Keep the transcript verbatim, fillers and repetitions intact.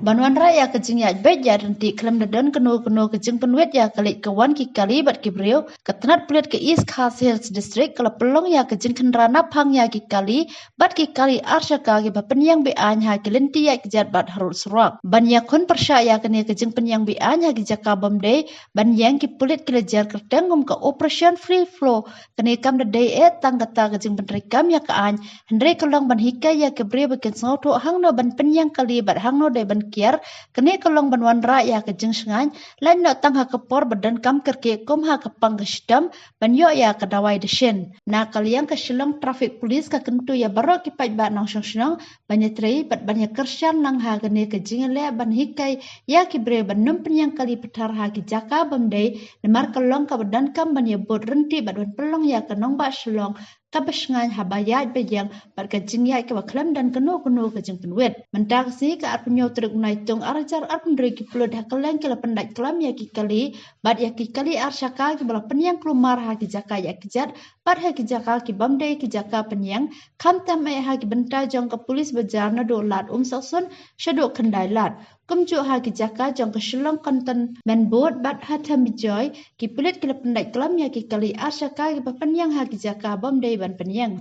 Ban wanrah ïa ka jingïaid beit ïaid ryntih khlem da don kano kano ka jingpynwit ïa ka leit ka wan ki kali bad ki briew, ka tnat pulit ka East Khasi Hills District ka la pynlong ïa ka jingkhynra naphang ïa ki kali bad ki kali arshaka kiba pynïeng be-aiñ ha ki lynti ïaid kjat bad harud surok. Ban ïakhun pyrshah ïa kane ka jingpynïeng be-aiñ ha ki jaka bym dei ban ïeng, ki pulit ki la jer kyrteng kum ka Operation Free Flow. Kane kam da dei eh tang kata ka jingpyntrei kam ïa ka aiñ, hynrei ka long ban hikai ïa ki briew ba kin sngewthuh hangno ban pynïeng kali bad hangno dei ban kiar. Kane ka long ban wanrah ïa ka jingshngaiñ, lait noh tang ha ka por ba donkam kyrkieh kum ha ka pang ka shitom ban ïoh ïa ka dawai dashin. Na ka liang ka Shillong Traffic Police ka kyntu ïa baroh ki paidbah nongshong shnong ban ïatrei bad ban ïakyrshan lang ha kane ka jingïaleh ban hikai ïa ki briew ban ym pynïeng kali pathar ha ki jaka bym dei, namar ka long kaba donkam ban ïabud ryntih bad ban pynlong ïa ka nongbah Shillong kaba shngaiñ haba ïaid ba ïeng bad ka jingïaid kaba khlem don kano kano ka jingpynwit. Mynta ka sngi ka arphew hynñiew tarik u Naitung ar hajar arphew hynriew, ki pulit ha kylleng ki la pyndait klam ïa ki kali bad ïa ki kali arshaka kiba la pynïeng kulmar ha ki jaka ïaid kjat bad ha ki jaka ki bym dei ki jaka pynïeng, khamtam eh ha ki bynta jong ka police bazaar naduh lad Umsoksun shaduh Khyndailad. Kumjuh ha ki jaka jong ka Shillong Cantonment Board bad ha Thembijoy, ki pulit ki la pyndait klam ïa ki kali arshaka kiba pynïeng ha ki jaka bym dei ban pynïeng.